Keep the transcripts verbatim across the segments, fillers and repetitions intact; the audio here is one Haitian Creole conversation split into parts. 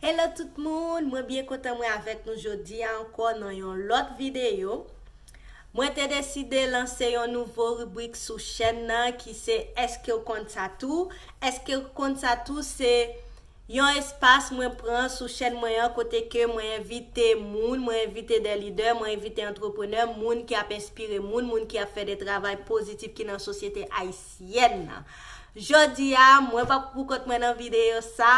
Hello tout moun, mwen byen kontan mwen avèk nou jodi a ankò nan yon lòt videyo. Mwen te deside lanse yon nouvo ribrik sou chèn nan ki se Èske w konn sa tou? Èske w konn sa tou se yon espas mwen pran sou chèn mwen an kote ke mwen envite moun, mwen envite de lidè, mwen envite antreprenè, moun ki ap enspire moun, moun ki ap fè de travay pozitif ki nan sosyete ayisyèn nan. Jodi a, mwen pa pou kont mwen nan videyo sa.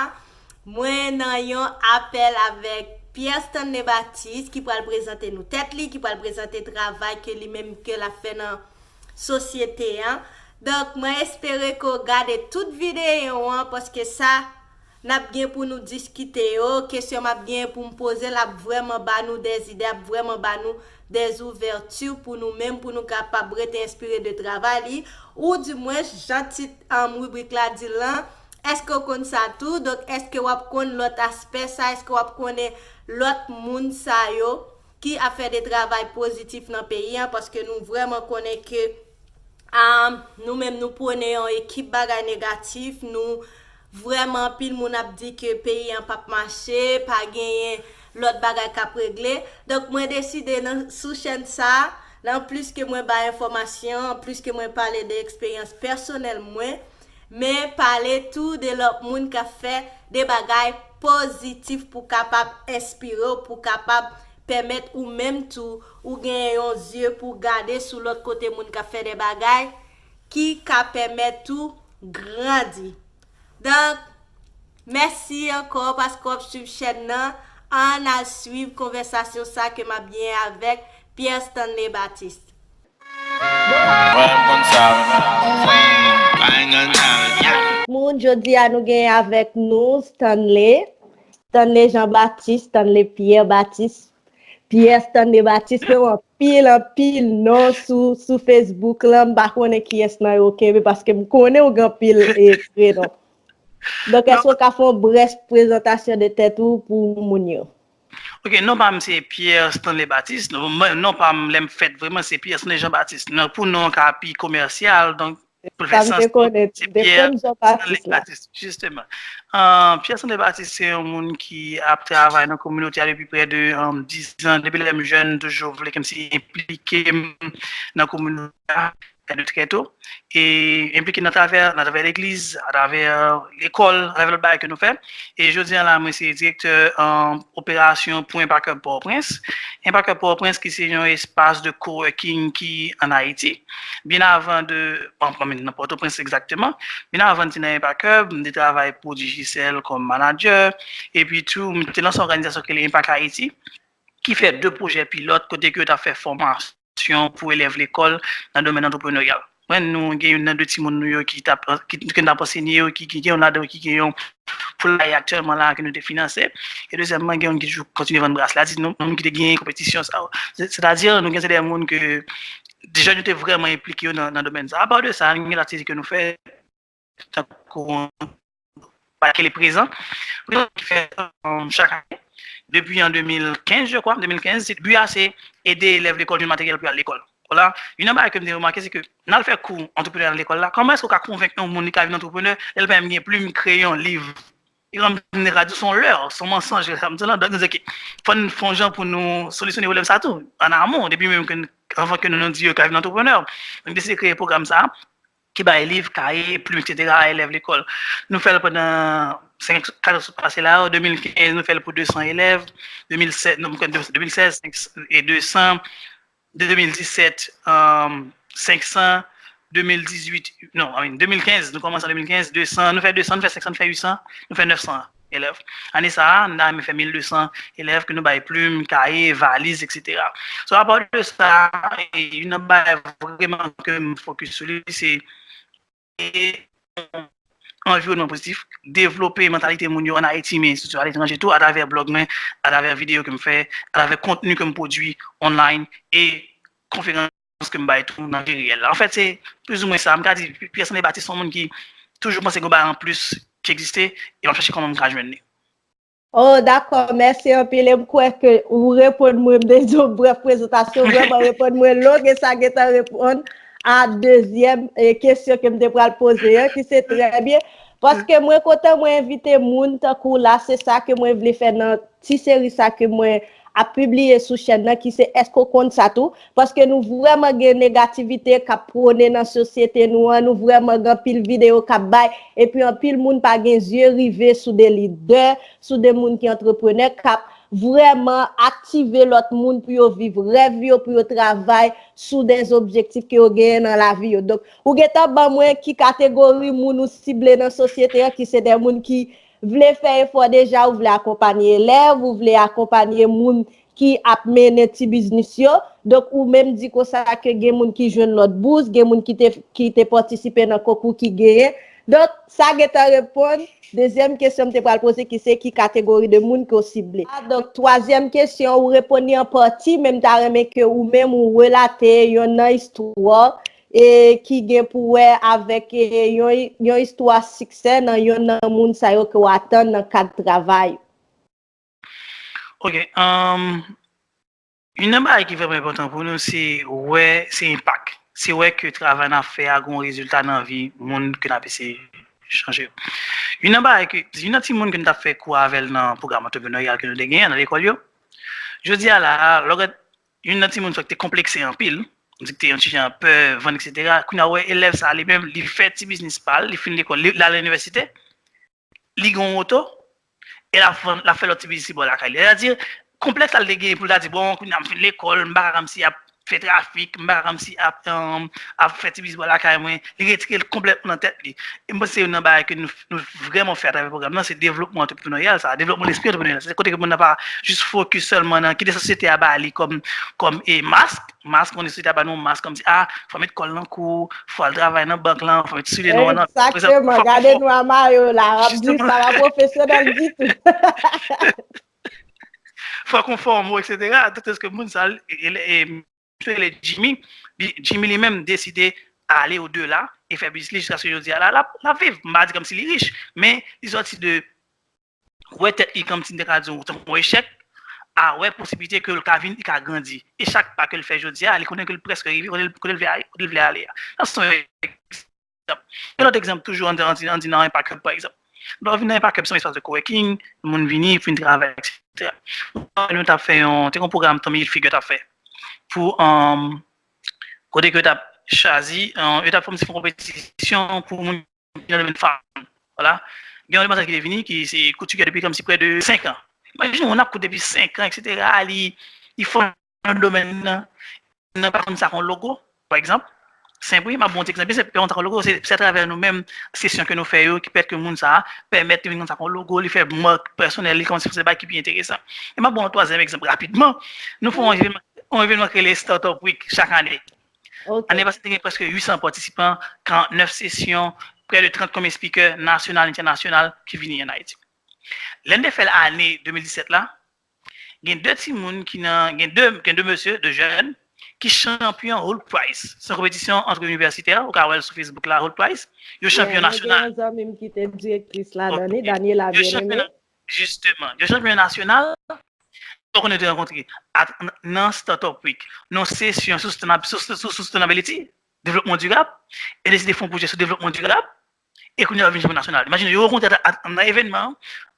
Mwen nan yon apèl avèk Pierre Stanley Baptiste ki pral prezante nou tèt li, ki pral prezante travay ke li menm ke l ap fè nan sosyete an. Donk, mwen espere ke w gade tout videyo an paske sa n ap gen pou nou diskite yo, kesyon m ap gen pou m poze l ap vrèman ba nou dèzide, ap vrèman ba nou dèzouvèti pou nou menm, pou nou kapab rete enspire de travay li, ou dimwens, jan tit um, ribrik la di l lan, èske w konn sa tou? Donk, èske w ap konn lòt aspè sa? Èske w ap konnen lòt moun sa yo ki ap fè de travay pozitif nan peyi an? Paske nou vrèman konnen ke um, nou menm nou pwone yon ekip bagay negatif, nou vrèman anpil moun ap di ke peyi an p ap mache, pa genyen lòt bagay k ap regle. Donk, mwen deside nan sou chèn sa, nan plis ke mwen bay enfòmasyon, plis ke mwen pale de eksperyans pèsonèl mwen, men pale tou de lòt moun k ap fè de bagay pozitif pou kapab enspire w, pou kapab pèmèt ou menm tou, ou genyen yon zye pou gade sou lòt kote moun k ap fè de bagay ki ka pèmèt ou grandi. Donk, mèsi ankò paske w ap swiv chèn nan. Ann al swiv konvèsasyon sa ke m ap gen avèk Pierre Stanley Baptiste. Moun, jodi a nou gen avèk nou Stanley, Stanley Jean Baptiste, Stanley Pierre Baptiste, Pierre Stanley Baptiste, men w anpil, anpil non sou, sou Facebook lan, m pa konnen kiyès nan yo kenbe, paske m konnen w gen anpil e prenon. Donk, èske w ka fè yon brèf prezantasyon de tèt ou pou moun yo? Ok, non pa m se Pierre Stanley Baptiste. Non, non pa m, lè m fèt vrèman, se Pierre Stanley Jean Baptiste. Non, pou non ka pi komèsyal, donk, pou l fè sans, se Pierre Stanley Baptiste, jisteman. Uh, Pierre Stanley Baptiste, se yon moun ki ap travay nan kominote a depi prè de um, dis an. Depi lè m jèn, toujou vle kòmsi enplike m nan kominote a de trè to, e enplike nan travè, nan travè legliz, atravè lekòl, atravè lòt bagay ke nou fè. E jodi a la, mwen se direktè um, operasyon pou Impact Hub Pòtoprens. Impact Hub Pòtoprens ki se yon espas de coworking ki ann Ayiti. Byen avan de, bon, bon, nan Pòtoprens egzakteman, byen avan de nan Impact Hub, m te travay pou Digicel kòm manager, epi tou, m te lanse yon òganizasyon ki rele Impact Haiti, ki fè de pwojè pilòt kote ke yo t ap fè fòmasyon pou elèv lekòl nan domèn antrepreneryal. Mwen, nou gen youn nan de timoun nou yo ki t ap ki, ki n t ap ansenye yo, ki, ki gen youn ladan yo ki gen yon poulaye aktyèlman la ke nou te finanse. E dezyèmman, gen youn ki toujou kontinye vann bras la, di nou, nou ki te gen konpetisyon sa yo. Sètadi, nou gen se de moun ke deja nou te vrèman enplike yo nan, nan domèn sa. Apa de sa, nou gen lòt aktivite ke nou fè, tankou pa ke le prezan. Prezan ki fè um, chak ane, depi an de mil kenz, je kwa, de mil kenz, bi a se ede elèv lekòl jwenn materyèl pou y al lekòl. Vwala, youn nan bagay ke m te remake, se ke n al fè kou antreprenè nan lekòl la, kòman èske w ka konvenk yon moun li ka vin antreprenè, lè l pa menm gen plim, kreyon, liv? Li rann radyo se yon lè, se yon mansonj, sa m di lan, donk nou di, ok, fò n fè yon jan pou nou solisyone pwoblèm sa tou, an amon, depi menm ke, anvan ke nou, nou di yo ka vin antreprenè. Donk deside kreye pwogram sa, ki bay liv, kaye, plim, etsetera a elèv lekòl. Nou fè l pandan senk, kat an sot pase la yo, de mil kenz, nou fè l pou de san elèv, de mil sèz, non, de mil sèz, senk, e de san, de mil disèt, um, senk san, de mil dizuit, non, I mean, de mil kenz, nou kòmanse an de mil kenz, de san, nou fè de san, nou fè senk san, nou fè uit san, nou fè nèf san elèv. Ane sa a, n ta renmen fè mil de san elèv ke nou bay plim, kaye, valiz, etsetera. So, apa de sa, e, youn nan bagay vrèman ke m fokis sou li, se e, anviwònman pozitif, devlope mantalite moun yo ann Ayiti, men sitou aletranje tou, atravè blòg mwen, atravè videyo ke m fè, atravè kontni ke m pwodui online, e konferans ke m bay tou nan vi reyèl la. Anfèt, se plizoumwen sa. M ka di, Pierre Stanley Baptiste se yon moun ki toujou panse gen yon bagay anplis ki egziste, e m ap chache kòman m ka jwenn li. Oh, dakò, mèsi anpil. E m kwè ke ou reponn mwen, m te di w brèf prezantasyon, vrèman reponn mwen long, e sa gentan reponn a dezyèm e, kesyon ke m te pral poze an, ki se trè byen. Paske mwen kontan mwen envite moun tankou w la, se sa ke mwen vle fè nan ti seri sa ke mwen ap pibliye sou chèn nan, ki se Èske w konn sa tou? Paske nou vrèman gen negativite k ap pwone nan sosyete nou an, nou vrèman gen anpil videyo k ap bay, epi anpil moun pa gen zye rive sou de lidè, sou de moun ki antreprenè k ap vrèman aktive lòt moun pou yo viv rèv yo, pou yo travay sou de objektif ke yo genyen nan lavi yo. Donk, ou gentan ban mwen ki kategori moun ou sible nan sosyete an, ki se de moun ki vle fè efò deja, ou vle akonpanye elèv, ou vle akonpanye moun ki ap mennen ti biznis yo. Donk, ou menm di konsa ke gen moun ki jwenn lòt bous, gen moun ki te, ki te patisipe nan konkou ki genyen. Donk, sa gentan reponn dezyèm kesyon m te pral poze, ki se ki kategori de moun ke w sible. A, donk, twazyèm kesyon, ou reponn li an pati, men m ta renmen ke ou menm ou relate yonn nan istwa e ki gen pou wè avèk e, yon, yon istwa siksè nan yonn nan moun sa yo ke w atann nan kad travay. Ok. Um, youn nan bagay ki vrèman enpòtan pou nou, se wè, se enpak. Se wè ke travay n ap fè a gen yon rezilta nan vi moun ke n ap eseye chanje yo. Youn nan bagay ke, youn nan timoun ke nou t ap fè kou avè l nan pwogram antrepreneryal ke nou te genyen nan lekòl yo, jodi a la, lè w gade youn nan timoun sa ki te konplekse anpil, di ki te yon ti jan pè, vann, etsetera. Kounye a, w wè elèv sa a li menm, li fè ti biznis pa l, li fin lekòl, li, li al inivèsite, li gen yon oto, e l ap vann, l ap fè lòt ti biznis bò lakay li. Sètadi, konplèks la l te genyen pou l ta di, bon, kounye a m fin lekòl, m pa ka kòmsi ap fè trafik, m pa ka kòmsi ap, um, ap fè ti biznis bò lakay mwen, li retire l konplètman nan tèt li. E m panse se youn nan bagay ke nou, nou vrèman fè atravè pwogram nan, se devlopman antrepreneryal sa, devlopman lespri antrepreneryal. Se kote ke moun nan pa jis fokis sèlman nan kite sosyete a ba li kòm, kòm e mask, mask, moun sosyete a ba nou mask kòmsi, a, fò met kòl nan kou, fò al travay nan bank lan, fò met soulye nwa nan. Egzakteman, gade nou a mayo la, w ap di sa pa pwofesyonèl ditou. Fò konfòme w, etsetera. Tandiske moun sa, e, e, e, misye rele Jimmy, Jimmy li menm deside ale odela e fè biznis li jiskaske jodi a la, l ap, l ap viv. M pa di kòmsi li rich, men li sòti de wè tèt li kòmsi m te ka di w tankou yon echèk, a wè posiblite ke l ka vin, li ka grandi. E chak pa ke l fè jodi a, li konnen ke l prèske rive kote l, kote l vle ale, kote l vle ale a. Sa se yon egzanp. Yon lòt egzanp toujou, ann, ann, ann di nan Impact Hub, pa egzanp. Lè w vin nan Impact Hub, se yon espas de coworking, moun vini, vin travay, etsetera. Nou t ap fè yon, te gen yon pwogram Tommy Hilfiger t ap fè pou, um, kote ke yo t ap chwazi, um, yo t ap fè yon ti konpetisyon pou moun ki nan domèn fanm. Vwala. Gen yon demwazèl ki te vini, ki se koutiyè depi kòmsi prè de senk an. Imajine w, nan kout depi senk an, etsetera, li, li fò nan domèn nan, nan pa konn sa k yon logo, pa egzanp. Senp, wi, m ap ba w yon ti egzanp byen senp, pa konn sa k yon logo, se, se atravè nou menm, sesyon ke nou fè yo, ki pèmèt ke moun sa a, pèmèt li vin konn sa k yon logo, li fè mark pèsonèl li, kòmsi se bagay ki pi enteresan. E m ap ba w yon twazyèm egzanp rapidman. Nou fè yon evènman, yon evènman ki rele Startup Week chak ane. Ane pase, te gen prèske uit san patisipan, karant nèf sesyon, prè de trant konbyen speaker nasyonal, entènasyonal ki vini ann Ayiti. Lè n te fè l ane de mil disèt la, gen de timoun ki nan, gen de, gen de mesye, de jèn, ki chanpyon Hult Prize. Se yon konpetisyon ant inivèsitè, ou ka wè l sou Facebook la, Hult Prize. Yo chanpyon nasyonal. Gen yon zanmi m ki te direktris ladan li, Daniela Bien-Aimé. Jisteman, yo chanpyon nasyonal, ou konnen te rankontre nan Startup Week, nan sesyon sou sustainability, devlopman dirab, e deside fè yon pwojè sou devlopman dirab, e kounye a yo vin chanpyon nasyonal. Imajine, yo rankontre nan evènman,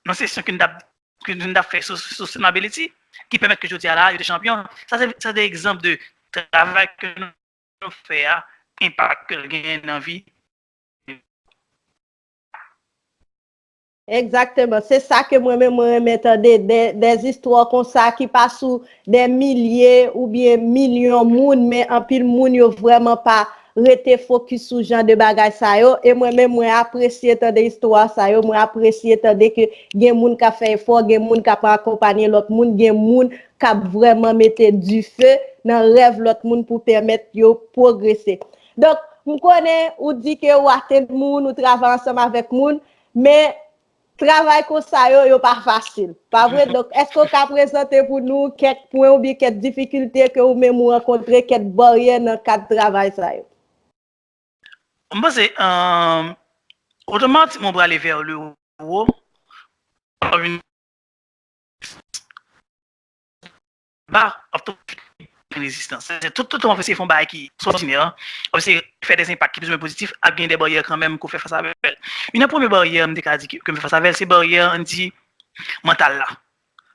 nan sesyon ke nou t ap, ke nou t ap fè sou sustainability, ki pèmèt ke jodi a la, yo te chanpyon. Sa se, sa se de egzanp de travay ke nou fè a, enpak ke l genyen nan vi. Egzakteman. Se sa ke mwen menm mwen renmen tande, de, de zistwa konsa ki pa sou de milye oubyen milyon moun, men anpil moun yo vrèman pa rete fokis sou jan de bagay sa yo. E mwen menm mwen apresye tande istwa sa yo, mwen apresye tande ke gen moun k ap fè efò, gen moun k ap akonpanye lòt moun, gen moun k ap vrèman mete dife nan rèv lòt moun pou pèmèt yo pwogrese. Donk, m konnen ou di ke ou atenn moun, ou travay ansanm avèk moun, men travay konsa yo, yo pa fasil. Pa vre? Donk, èske w ka prezante pou nou kèk pwen oubyen kèk difikilte ke ou menm ou rankontre, kèk baryè nan kad travay sa yo? M panse, um, otomatikman w prale vè le wo, ba, rezistans. Se tout, tout tan w ap eseye fè yon bagay ki ekstraòdinè, w ap eseye fè de enpak ki plizoumwen pozitif, ap gen de baryè kanmenm ke w fè fas avè l. Youn nan premye baryè m te ka di ke, ke m fè fas avè l, se baryè, ann di, mantal la.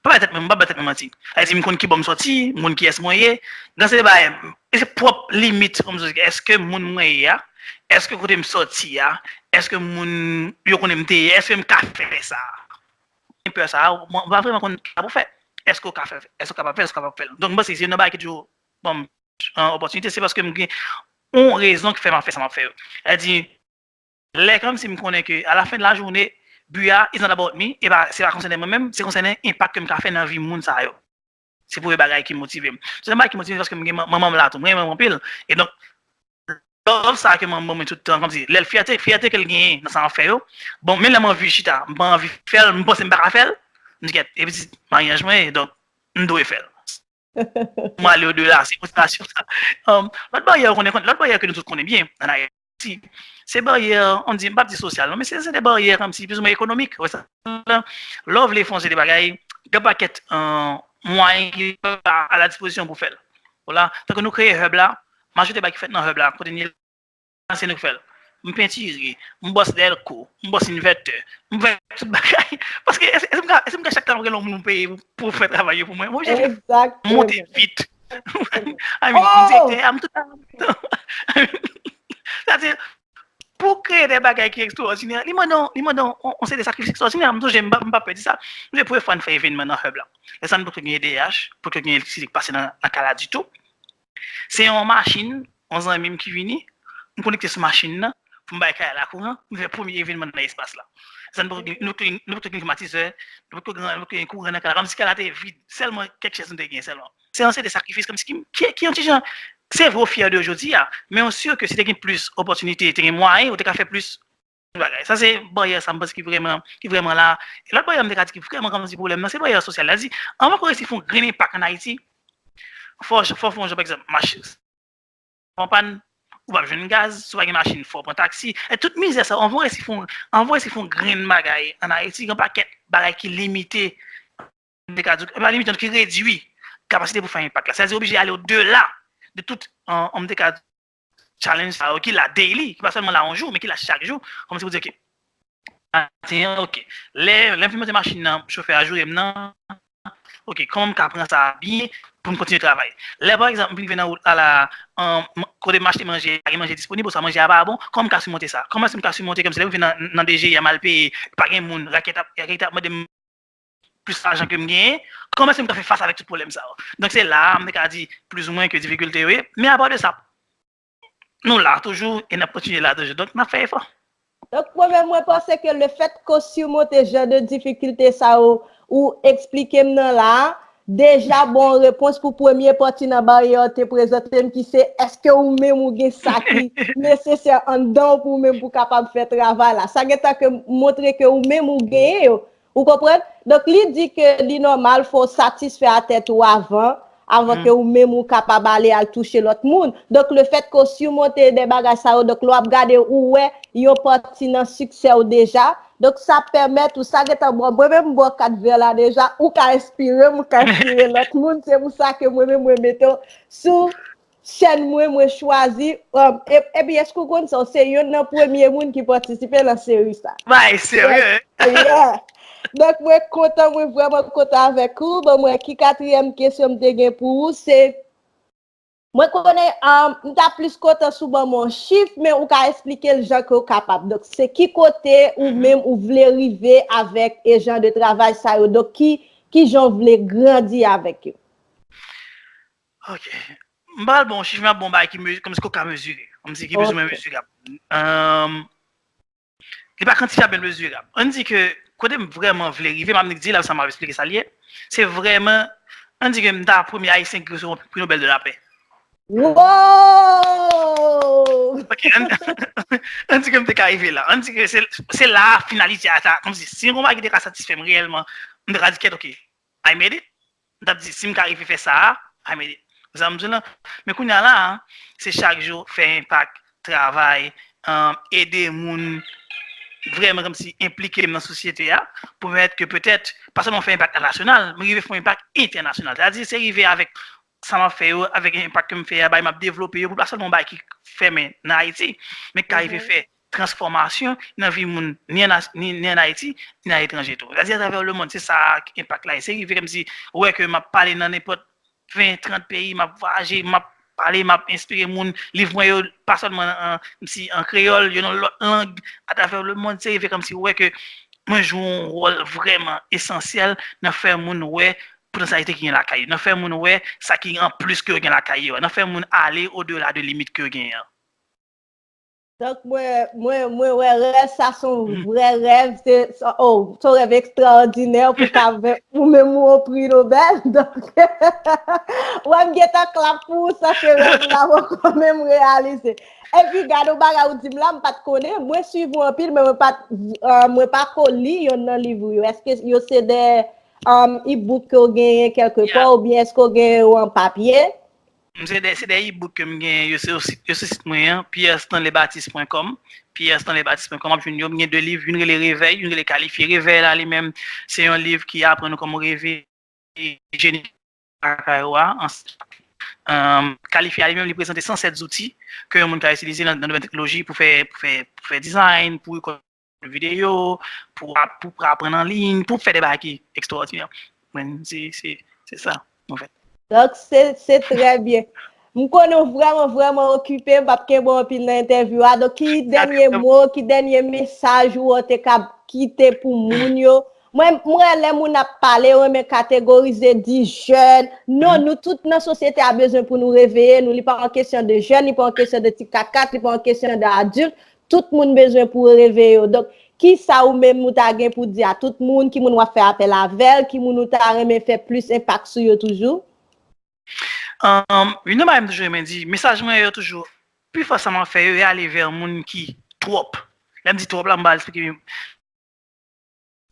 Pa bay tèt mwen, m pa bay tèt mwen manti. Sa vle di, m konn kibò m sòti, m konn kiyès mwen ye. Nan se bagay, e se pwòp limit, kòm si, èske moun mwen ye a, èske kote m sòti a, èske moun yo konnen m te ye, èske m ka fè sa? Gen pè sa, mwen pa vrèman konn sa pou fè. Èske w ka fè, èske w kapab fè, èske w kapab fè l? Donk, m panse se youn nan bagay ki toujou ban m, an, opòtinite, se paske m gen yon rezon ki fè m ap fè sa m ap fè yo. Sa vle di, lè kòmsi m konnen ke a la fen de la jounen, bi a, is not about me, e pa, se pa konsène mwen menm, se konsène enpak ke m ka fè nan vi moun sa yo. Se premye bagay ki motive m. Dezyèm bagay ki motive m, se paske m gen man-, manman m la tou, m renmen manman m anpil. E donk, love sa ke manman m ban mwen tout tan, kòmsi, lè l fyète, fyète ke l genyen nan sa m ap fè yo. Bon, men lè m anvi chita, m pa anvi fè l, m panse m pa ka fè l, m di kèt, e pitit maryaj mwen ye, donk, m dwe fè l. M ale odela, se motivasyon sa. Um, lòt baryè, ou konnen, lòt baryè ke nou tout konnen byen, ann Ayiti, se baryè, on di, m p ap di sosyal, non, men se, se de baryè kòmsi, plizoumwen ekonomik, wè sa. Lè w vle fè yon seri de bagay, gen pakèt, uh, mwayen ki a la dispozisyon pou fè l. Vwala, tankou nou kreye hub la, majorite bagay ki fèt nan hub la, kote n ye la, se nou k fè l. M pentire, m bòs dèlko, m bòs envètè, m fè tout bagay. Paske èske, èske m ka, èske m ka chak tan ap rele yon moun m peye pou, pou fè travay yo pou mwen? Mwen oblije fè, monte vit. I mean, m direktè a, m tout bagay an menm tan. Sa vle di, pou kreye de bagay ki ekstraòdinè, li mande, li mande yon, yon seri de sakrifis ekstraòdinè. M sonje, m pa, m pa pè di sa. M sonje premye fwa n fè evènman nan hub la. Lè sa n poko gen E D H, poko gen elektrisite k pase nan, nan kay la ditou. Se yon machin, yon zanmi m ki vini, m konekte sou machin nan, pou m bay kay la kouran, m fè premye evènman nan espas la. Sa nou poko gen, nou poko gen, nou poko gen klimatizè, nou poko gen, nou poko gen kouran nan kay la, kòmsi kay la te vid, sèlman kèk chèz nou te gen sèlman. Se yon seri de sakrifis, kòmsi ki, ki, ki yon ti jan, se vre w fyè de jodi a, men w si ke si te gen plis opòtinite, te gen mwayen, ou te ka fè plis bagay. Sa se baryè sa m panse ki vrèman, ki vrèman la. E lòt baryè m te ka di ki vrèman kòmsi pwoblèm nan, se baryè sosyal la. Di, anvan ke w resi fè yon grenn enpak ann Ayiti, fò, fò w fè yon jan, pa egzanp, machin an pàn, ou p ap jwenn gaz, si w pa gen machin, fò w pran taksi. E tout mizè sa, anvan w resi fè yon, anvan w resi fè yon grenn bagay ann Ayiti, gen yon pakèt bagay ki limite, m te ka di, pa limite, ki redui kapasite pou fè enpak la. Sa vle di, w oblije ale odela de tout, an, an, m te ka di, challenge sa yo ki la daily, ki pa sèlman la yon jou, men ki la chak jou, kòmsi pou di, ok, maten an, ok, lè, lè m fin monte machin nan, chofè a joure m nan, ok, kòman m ka pran sa byen pou m kontinye travay? Lè, pa egzanp, m vin rive nan wout la, la, an, m-, kote m achte manje, pa gen manje disponib, oswa manje a pa bon, kòman m ka simonte sa? Kòman èske m ka simonte kòmsi lè m rive nan, nan D G I a, m al peye, pa gen moun, rakèt ap, rakèt ap mande m plis lajan ke m genyen, kòman èske m ka fè fas avèk tout pwoblèm sa yo? Donk, se la a, m te ka di, plizoumwen, ke difikilte yo ye. Men apa de sa, nou la toujou e n ap kontinye la toujou. Donk, n ap fè efò. Donk, mwen menm, mwen panse ke lefètke w simonte jan de difikilte sa yo, ou eksplike m nan la a, deja bon repons pou premye pati nan baryè w te prezante m, ki se èske ou menm ou gen sa ki nesesè anndan w pou ou menm pou w kapab fè travay la. Sa gentan ke montre ke ou menm ou genyen yo. Ou konprann? Donk, li di ke li nòmal, fò w satisfè a tèt ou avan, avan ke ou menm ou kapab ale al touche lòt moun. Donk, lefètke w simonte de bagay sa yo, donk, lè w ap gade, ou wè yon pati nan siksè w deja. Donk, sa pèmèt ou, sa gentan ba w, mwen menm, m ba w kat vè la deja, ou ka enspire m, ou ka enspire lòt moun. Se pou sa ke mwen menm, mwen mete w sou chèn mwen, mwen chwazi, um, e-, epi èske w konn sa, w se youn nan premye moun ki patisipe nan seri sa. Bay serye. Yeah. Donk, mwen kontan, mwen vrèman kontan avèk ou. Bon, mwen, ki katriyèm kesyon m te gen pou ou, se, mwen konnen, um, m ta plis kontan si w ban m yon chif, men ou ka eksplike l jan ke w kapab. Donk, se ki kote ou menm ou vle rive avèk e jan de travay sa yo? Donk, ki, ki jan w vle grandi avèk yo? Ok. M pa pral ba w yon chif, men m ap ba w yon bagay ki mezi-, kòmsi ke w ka mezire. Kòmsi ki plizoumwen mezirab. Ehm, li pa kantifyab, men mezirab. Ann di ke kote m vrèman vle rive, m ap nik di l, sa m ap eksplike sa l ye. Se vrèman, ann di ke m ta premye Ayisyen ki resevwa pri Nobèl de lapè. Wow! Ok, ann, ann di ke m te ka rive la. Ann di ke se, se la finalite a ta, kòmsi, si yon bagay ki te ka satisfè m reyèlman, m te ka di, kèt, ok, I made it. M t ap di, si m ka rive fè sa a, I made it. Ou sa m di w lan? Men kounye a la a, se chak jou fè enpak, travay, um, ede moun, vrèman kòmsi enplike m nan sosyete a, pou pèmèt ke petèt, pa sèlman fè enpak nasyonal, men rive fè yon enpak entènasyonal. Sètadi, se rive avèk sa m ap fè yo, avèk enpak ke m fè a, bay m ap devlope yo, pou pa sèlman yon bagay ki fèmen nan Ayiti, men ki ka rive fè transfòmasyon nan vi moun, ni an, ni, ni an Ayiti, ni aletranje tou. Sètadi atravè lemonn, se sa enpak la ye. Se rive kòmsi ou wè ke m ap pale nan nenpòt ven, trant peyi, m ap vwayaje, m ap pale, m ap enspire moun. Liv mwen yo, pa sèlman an, si an kreyòl, yo nan lòt lang atravè lemonn. Se rive kòmsi ou wè ke mwen jwe yon wòl vrèman esansyèl nan fè moun wè potansyalite ki gen lakay yo, nan fè moun wè sa ki an plis ke yo gen lakay yo, nan fè moun ale odela de limit ke yo genyen an. Donk, mwen, mwen, mwen wè rèv sa se yon vrè rèv, se, se- oh, se yon rèv ekstraòdinè pou ka vè ou menm ou yon pri Nobèl. Donk, wè m gentan klap pou ou san ke rèv la poko menm reyalize. Epi gade yon bagay ou di m la, m pa t konnen, mwen swiv ou anpil, men mwen pa t, euh, mwen pa ko li yonn nan liv ou yo. Èske yo se de um, e-book ke w genyen kèlkepè, oubyen èske w genyen yo an papye? M se de, se de e-book ke m genyen, yo se yo sit, yo se sit mwen an, pierre stanley baptiste point com, pierre stanley baptiste point com, w ap jwenn yo, m gen de liv, youn rele Revèy, youn rele Kalifye. Revèy la, li menm, se yon liv ki aprann ou kòman w reve jeni lakay ou a, an, um, Kalifye a li menm, li prezante san sèt zouti ke yon moun ka itilize nan, nan domèn teknoloji pou fè, pou fè, pou fè design, pou rekòd videyo, pou, pou, pou aprann an liy, pou fè de bagay ki ekstraòdinè. Men, se, se, se sa, anfèt. Donk, se, se trè byen. M konnen w vrèman, vrèman okipe, m p ap kenbe w anpil nan entèvyou a. Donk, ki dènye mo, ki dènye mesaj ou te ka kite pou moun yo? Mwen, m wè lè moun ap pale, yo renmen kategorize, di jèn. Non, nou tout nan sosyete a bezwen pou nou reveye nou. Li pa yon kesyon de jèn, li pa yon kesyon de ti katkat, li pa yon kesyon de adilt. Tout moun bezwen pou reveye yo. Donk, ki sa ou menm ou ta gen pou di a tout moun, ki moun w ap fè apèl avè l, ki moun ou ta renmen fè plis enpak sou yo toujou? Um, youn nan bagay m toujou renmen di, mesaj mwen yo toujou, pifò sa m ap fè yo, e ale vè moun ki twòp. Lè m di twòp la, m pa eksplike.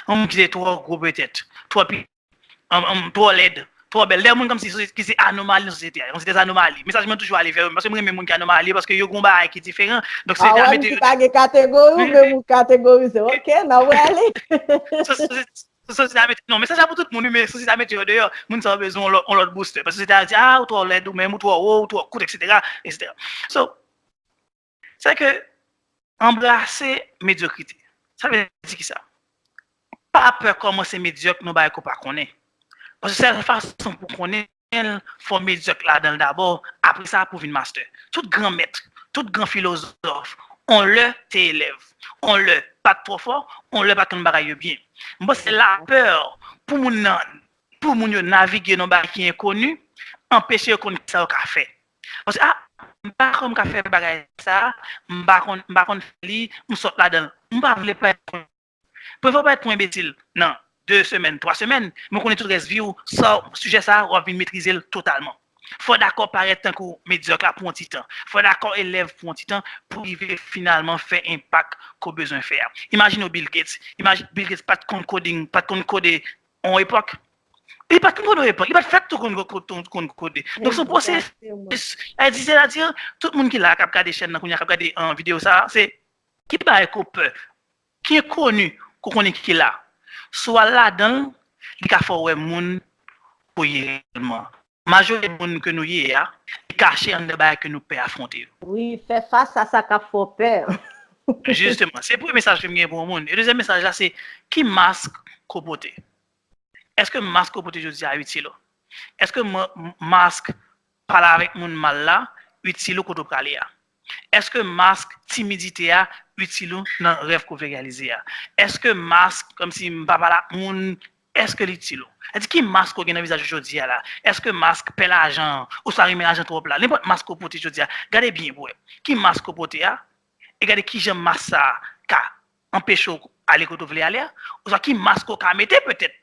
Yon moun ki se twò gwo petèt, twò pi, um, um, twò lèd, twò bèl. Dè moun kòmsi ki se anomali nan sosyete a, kòmsi de anomali. Mesaj mwen toujou ale vè yo, paske mwen renmen moun ki anomali, paske yo gon bagay ki diferan. Donk, sosyete a mete yo. Ki pa gen kategori, ou menm ou kategorize. Ok, n ap ale. Sosyete a mete, non, mesaj la pou tout moun, wi, men sosyete a mete yo deyò. Moun sa yo bezwen yon lòt, yon lòt booster. Paske sosyete a di, ah, ou twò lèd, ou menm, ou twò wo, ou twò kout, et cetera, et cetera. So, se ke anbrase medyokrite. Sa vle di ki sa? Pa pè kòmanse medyòk nan bagay ke w pa konnen. Paske sèl fason pou konnen l, fò w medyòk ladan l dabò, apre sa pou w vin master. Tout gran mèt, tout gran filozòf, on lè te elèv, on lè pa t twò fò, on lè pa t konn bagay yo byen. M panse lapè pou moun nan, pou moun yo navige nan bagay ki enkoni, anpeche yo konn kisa yo ka fè. Paske, ah, m pa kwè m ka fè bagay sa, m pa konn, m pa konn fè li, m sot ladan l. M pa vle parèt pou, premye fwa w parèt pou enbesil nan de semèn, twa semèn, men w konnen tout rès vi w, sa, sijè sa, w ap vin metrize l totalman. Fò w dakò parèt tankou medyòk la pou yon ti tan. Fò w dakò elèv pou yon ti tan pou rive finalman fè enpak ke w bezwen fè a. Imajine w Bill Gates. Imajine Bill Gates pa t konn coding, pa t konn kode yon epòk. Li pa t konn kode yon epòk. Li pa t fèt tou konn, konn, konn, konn kode. Donk, se yon pwosesis. Sètadi, tout moun ki la, k ap gade chèn nan kounye a, k ap gade, euh, videyo sa a, se ki bagay ke w pè, ki enkoni ke w konnen ki la. Si w al ladan l, li ka fè w wè moun ke w ye reyèlman. Majorite moun ke nou ye a, li kache anndan bagay ke nou pè afwonte yo. Wi, fè fas a sa k ap fè w pè. Jisteman, se premye mesaj ke m gen pou yon moun. E dezyèm mesaj la, se ki mask ke w pote? Èske mask ke w pote jodi a itil ou? Èske ma-, mask pale avèk moun mal la itil ou kote w prale a? Èske mask timidite a itil ou nan rèv ke w vle reyalize a? Èske mask kòmsi m pa pale ak moun, èske l itil ou? Sètadi ki mask ke w gen nan vizaj ou jodi a la? Èske mask pè lajan an, oswa renmen lajan twòp la? Nenpòt mask ke w pote jodi a, gade byen pou wè. Ki mask ke w pote a? E gade kijan mask sa a ka anpeche w ale kote w vle ale a, oswa ki mask ou ka mete petèt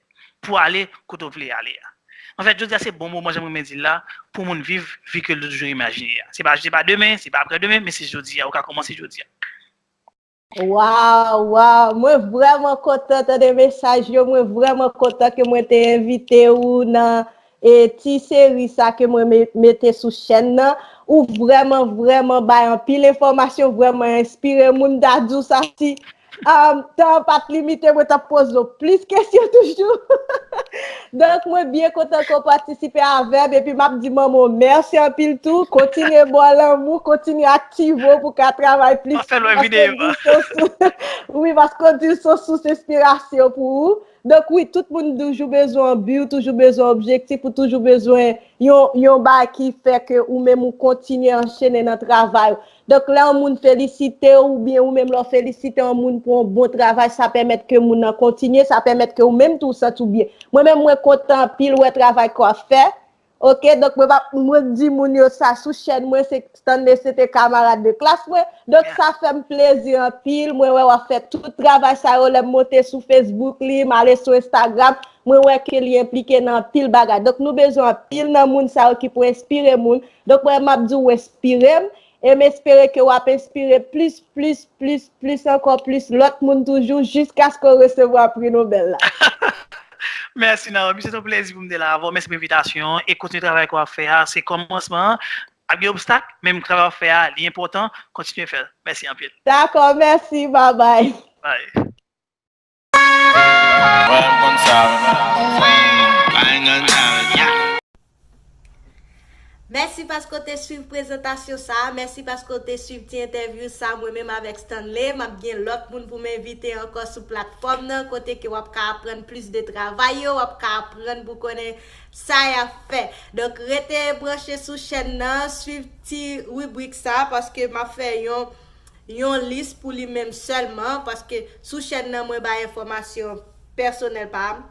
pou ale kote w vle ale a. Anfèt, jodi a se bon moman, jan m renmen di l la, pou moun viv vi ke l te toujou imajine a. Se pa, se pa demen, se pa aprè demen, men se jodi a, ou ka kòmanse jodi a. Waw, waw, mwen vrèman kontan tande mesaj yo, mwen vrèman kontan ke mwen te envite ou nan e ti seri sa ke mwen me-, mete sou chèn nan. Ou vrèman, vrèman bay anpil enfòmasyon, vrèman enspire moun. M ta di w sa si, um, tan an pa t limite, mwen t ap poze w plis kesyon toujou. Donk, mwen byen kontan ke w patisipe avè m, epi m ap di manman w mèsi anpil tou. Kontinye ba w lanmou, kontinye aktive w pou w ka travay plis. Mwen fè lwen videyo a. Wi, paske w di w se yon sous enspirasyon pou ou. Donk, wi, tout moun toujou bezwen yon bi, ou toujou bezwen yon objektif, ou toujou bezwen yon, yon bagay ki fè ke ou menm ou kontinye anchene nan travay ou. Donk, lè yon moun felisite w, oubyen ou menm lè w felisite yon moun pou yon bon travay, sa pèmèt ke moun nan kontinye, sa pèmèt ke ou menm tou w santi w byen. Mwen menm, mwen kontan anpil wè travay ke w ap fè. Oke, donk mwen pa, mwen di moun yo sa sou chèn mwen, se Stanley se te kamarad de klas mwen. Donk sa fè m plezi anpil, mwen wè w ap fè tout travay sa yo lè m monte sou Facebook li, m ale sou Instagram, mwen wè ke li enplike nan anpil bagay. Donk nou bezwen anpil nan moun sa yo ki pou enspire moun. Donk mwen m ap di w enspire m, e m espere ke w ap enspire plis, plis, plis, plis ankò plis lòt moun toujou jiskaske w resevwa pri Nobèl la. Mèsi Naomi, se yon plezi pou m te la avè w. Mèsi pou envitasyon an e kontinye travay ke w ap fè a. Se kòmansman an, ap gen obstak, men travay w ap fè a, li enpòtan, kontinye fè l. Mèsi anpil. Dakò, mèsi, babay. Bye. Mwen konn sa, man. I ain't got time. Mèsi paske w te swiv prezantasyon sa a, mèsi paske w te swiv ti entèvyou sa a, mwen menm avèk Stanley. M ap gen lòt moun pou m envite ankò sou platfòm nan, kote ke w ap ka aprann plis de travay yo, w ap ka aprann pou konnen sa y ap fè. Donk, rete branche sou chèn nan, swiv ti ribrik sa a, paske m ap fè yon, yon lis pou li menm sèlman, paske sou chèn nan, mwen bay enfòmasyon pèsonèl pa m.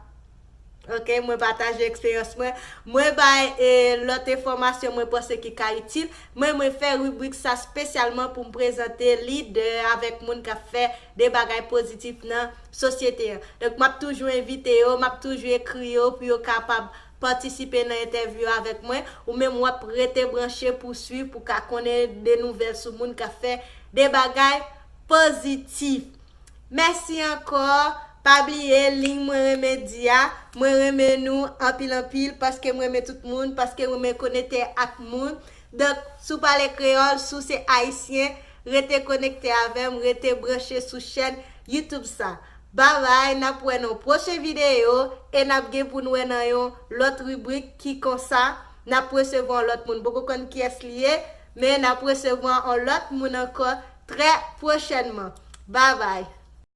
Oke, mwen pataje eksperyans mwen. Mwen bay e, lòt enfòmasyon mwen panse ki ka itil. Mwen, mwen fè ribrik sa espesyalman pou m prezante lidè avèk moun k ap fè de bagay pozitif nan sosyete an. Donk, m ap toujou envite yo, m ap toujou ekri yo pou yo kapab patisipe nan entèvyou avèk mwen. Ou menm, w ap rete branche pou swiv, pou ka konnen de nouvèl sou moun k ap fè de bagay pozitif. Mèsi ankò. Pa bliye, liy mwen renmen di a, mwen renmen nou anpil anpil, paske m renmen tout moun, paske m renmen konekte ak moun. Donk, si w pale kreyòl, si w se ayisyen, rete konekte avè m, rete branche sou chèn YouTube sa. Babay, n ap wè nan yon pwochen videyo, e n ap gen pou n wè nan yon lòt ribrik ki konsa, n ap resevwa yon lòt moun. M poko konn kiyès li ye, men n ap resevwa yon lòt moun ankò trè pwochènman. Babay.